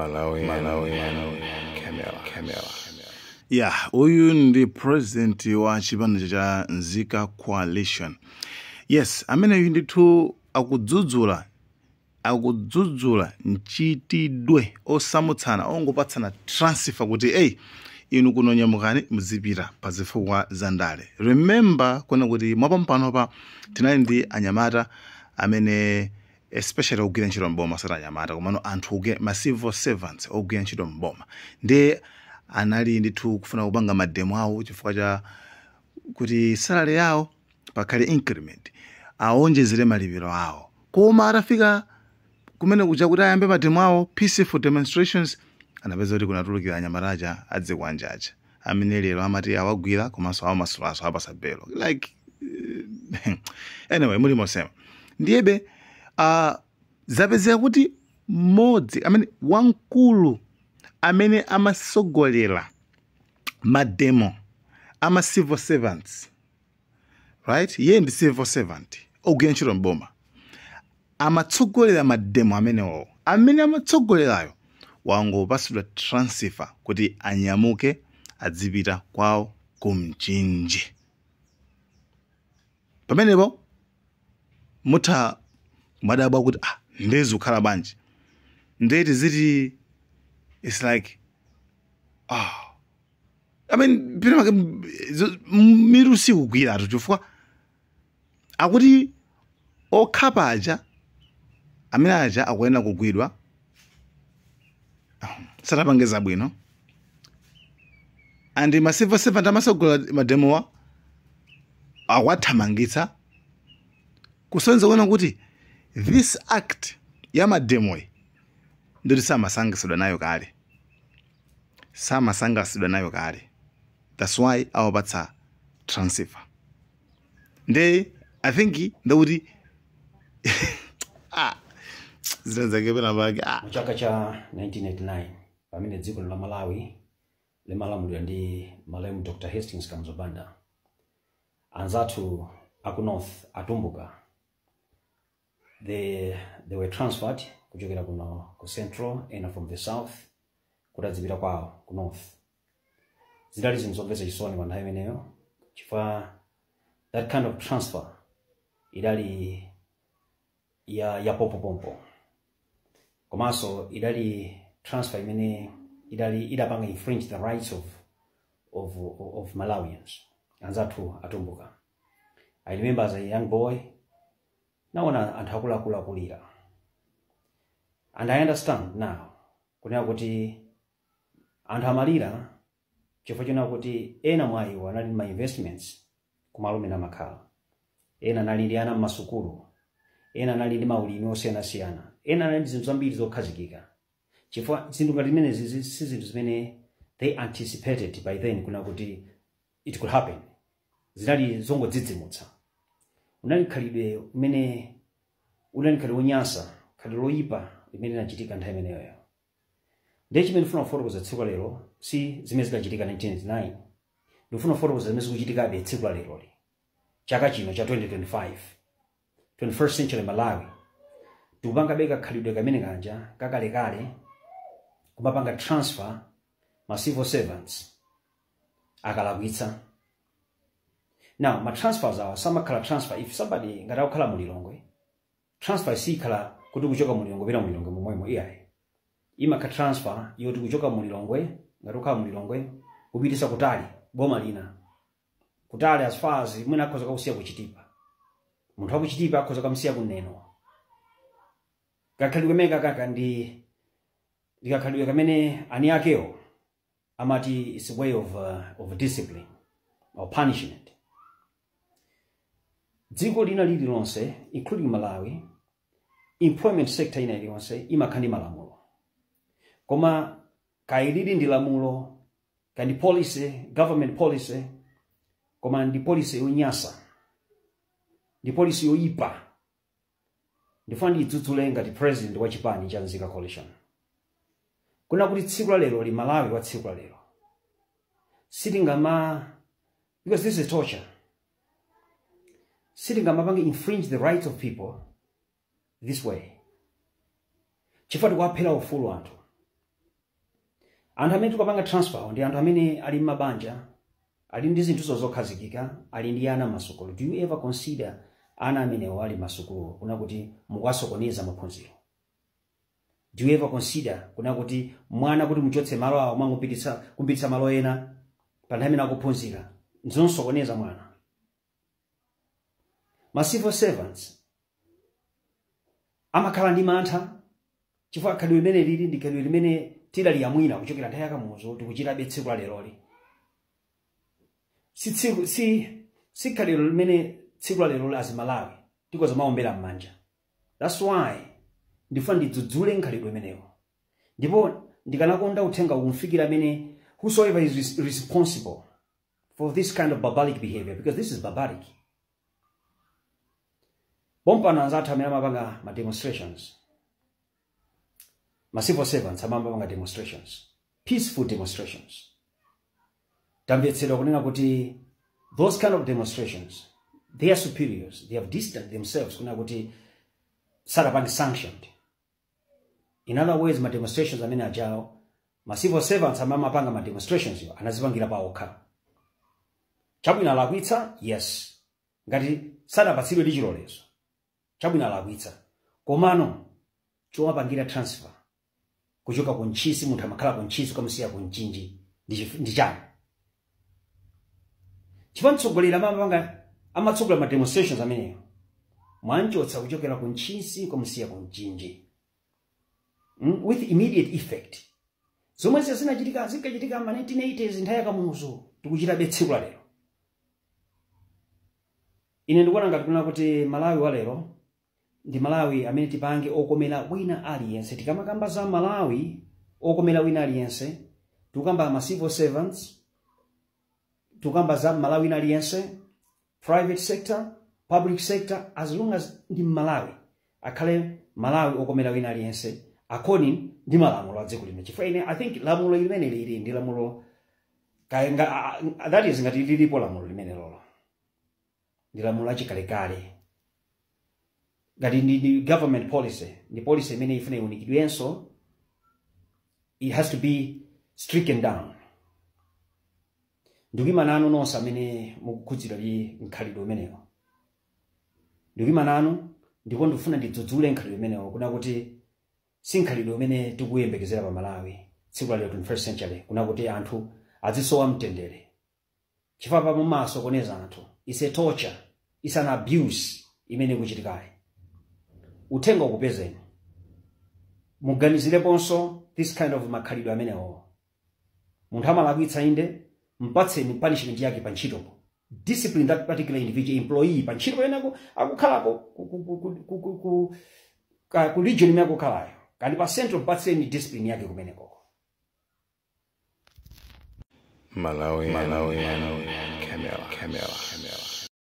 Malawi, Malawi, Camera, Camera. Ya, uyu ndi president wa chipani cha Nzika Coalition. Yes, ameneyu ndithu akudzudzula mchitidwe osamutsana, ongopatsana transfer kuti, "Eyi, inu kuno nyamukani muzipita," pa zifukwa za ndale. Remember kuna kuti mwapampanopa tinali ndi anyamata amene especially ogwira ntchito mboma, osati anyamata komano anthu ma civil servants ogwira ntchito mboma, ndi anali ndithu kufuna kupanga mademo awo chifukwa cha kuti salary yawo pakhale increment, aonjezere malipiro awo. Koma atafika kumene kuja kuti ayambe mademo awo, peaceful demonstrations, anapeza kuti kunatulukira anyamata adzikwanja aja amene lero amati awagwira komanso awamasulaso, apasa belo. Like, anyway, muli mosema ndiyebe zapezeka kuti mmodzi amene wamkulu amene amasogolera mademo ama civil servants, right, iye ndi civil servant ogwira ntchito mboma, amatsogolera mademo amenewo, amene amatsogolerayo wangopasidwa transfer kuti anyamuke adzipita kwawo kumchinji. Pamenepo mutha kumadabwa kuti, "Ah, ndezi kukhala bwanji?" Ndeti ziti, it's like, ah, I mean, pena make mitu sikugwiratu, chifukwa akuti okhapa aja amene aja akuyenera kugwidwa, satapange zabwino, and ma civil servant amasogola mademowa akuwathamangitsa, kusonyeza kuona kuti this act ya mademoyi ndoti samasangalatsidwa nayo kale, samasangalatsidwa nayo kale. That's why awapatsa transfer. Nde I think ndekuti, ah, zina zake pena pake, ah. Mu chaka cha 1989, pamene dziko la Malawi limalamulidwa ndi malemu Dr Hastings Kamuzu Banda, anzathu aku North, Atumbuka, they were transferred kuchokera kuno ku Central, ena from the South, kuti adzipita kwawo ku North. Zidali zinthu zomvetsa chisoni pa nthawi imeneyo, chifukwa that kind of transfer idali ya pompopompo, komanso idali transfer imene idali idapanga infringe the rights of Malawians, anzathu Atumbuka. I remember as a young boy naona anthu akuluakulu akulira, and I understand now kunena kuti anthu amalira chifukwa chonena kuti ena mwa iwo anali ndi ma investments kumalo amene amakhala, ena anali ndi ana mmasukulu, ena anali ndi maulimi osiyanasiyana, ena anali ndi zinthu zambiri zokhazikika, chifukwa zinthu ngati zimenezi si zinthu zimene they anticipated by then kuna kuti it could happen. Zinali zongodzidzimutsa. Unali khalidwe umene unali khalidwe wonyansa, khalidwe loyipa limene linachitika nthawi imeneyoyo. Ndiye chimene ndifuna kufotokoza tsiku lero si zimene zidachitika 1989. Ndifuna kufotokoza zimene zikuchitikabe tsiku la leroli, chaka chino cha 2025, 21st century Malawi. Tikupanga kakhalidwe kamene kanja kakalekale, kumapanga transfer ma civil servants akalakwitsa. Now, ma transfers awa samakhala transfer if somebody ngati akukhala mu Lilongwe, transfer sikhala kuti kuchoka mu Lilongwe pita mu Lilongwe momwemo, iyayi. Imakhala transfer yoti kuchoka mu Lilongwe, ngati ukhala mu Lilongwe, kupitisa kutali, boma lina kutali, as far as mwina akhoza kakusiya kuchitipa, munthu wakuchitipa akhoza kamsiya kuneno. Kakhalidwe kamene kakaka ndi ndikakhalidwe kamene ani akewo amati it's a way of discipline or punishment. Dziko lina lililonse, including Malawi, employment sector ina iliyonse imakhala ndi malamulo, koma kayilili ndi lamulo kandi policy, government policy, koma ndi policy yonyasa, ndi policy yoyipa. Ndifuna ndidzudzule ngati president wa chipani cha Nzika Coalition kuna kuti tsiku la lero li, Malawi wa tsiku la lero, sitingama, because this is torture, sitingamapange infringe the rights of people this way, chifukwa tikuwaphera ufulu anthu. Anthu amene tikupanga transfer ndi anthu amene ali m'mabanja, ali ndi zinthu zokhazikika, ali ndi ana masukulu. Do you ever consider ana amenewo ali masukulu kuna kuti mukasokoneza maphunziro? Do you ever consider kuna kuti mwana kuti muchotse malo awo mwangopititsa kumpititsa malo ena pa nthawi imene akuphunzira nzonsokoneza mwana? Ma civil servants amakhala ndi mantha chifukwa khalidwe limene lili ndi khalidwe limene tidaliyamwira kuchokera nthawi yakamuzu, tikuchitabe tsiku la leroli. Si tsiku si khalidwe limene tsiku la leroli as Malawi tikoza maombera m'manja. That's why ndifuna ndidzudzule nkhalidwe imenewo, ndipo ndikanakonda uthenga umfikira amene whosoever is responsible for this kind of barbaric behavior, because this is barbaric. Pompano anzathu amene amapanga ma demonstrations, ma civil servants amapanga demonstrations, peaceful demonstrations, tamvetsedwa kunena kuti those kind of demonstrations, their superiors, they have distanced themselves kunena kuti sadapange sanctioned. In other words, ma demonstrations amene ajawo, ma civil servants amene amapanga ma demonstrations yo anazipangira paokha. Chabwino, alakwitsa, yes, ngati sadapatsidwe ndi chilolezo. Chabwino, alakwitsa. Komano chomapangira transfer kuchoka ku Ntchisi, munthu amakhala ku Ntchisi, ukamusiya ku Mchinji, ndi chani? Chifukwa mtsogoleri amapanga, amatsogolera ma demonstrations ameneyo, mwanchotsa kuchokera ku Ntchisi ukamusiya ku Mchinji, with immediate effect. Zomwe zinachitika, zinkachitika ma 1980s, nthawi yakamuzu, tikuchitabe tsiku la lero. Ine ndikuona ngati kunena kuti Malawi wa lero ndi Malawi amene tipange okomera wina aliyense. Tikamakamba za Malawi okomera wina aliyense, tikukamba ma civil servants, tikukamba za Malawi wina aliyense, private sector, public sector, as long as ndi Malawi, akhale Malawi okomera wina aliyense according ndi malamulo a dziko lino. Chifukwa ine I think lamulo limene lili ndi lamulo that is, ngati lilipo lamulo limene lolo ndi lamulo lachikalekale, ngati ndi government policy, ndi policy imene ifuna iunikidwenso. It has to be stricken down. Ndikuyima nanu nonse amene mukukhudzidwa ndi mkhalidwe umenewo. Ndikuyima nanu ndipo ndikufuna ndidzudzule mkhalidwe umenewo, kuna kuti si mkhalidwe umene tikuyembekezera pa Malawi tsiku la lero, 21st century, kuna kuti anthu azisowa mtendere, chifukwa pa mumasokoneza anthu. Is a torture, is an abuse imene ikuchitikayi. Uthenga ukupezeni, muganizireponso this kind of makhalidwe amenewo. Munthu amalakwitsa, inde, mpatseni punishment yake pa ntchitopo. Discipline that particular individual employee pa ntchito penako akukhalako ku region imene akukhalayo, kandi pa central, mpatseni discipline yake kumenekoko. Malawi, Malawi, Camera, Camera, Camera.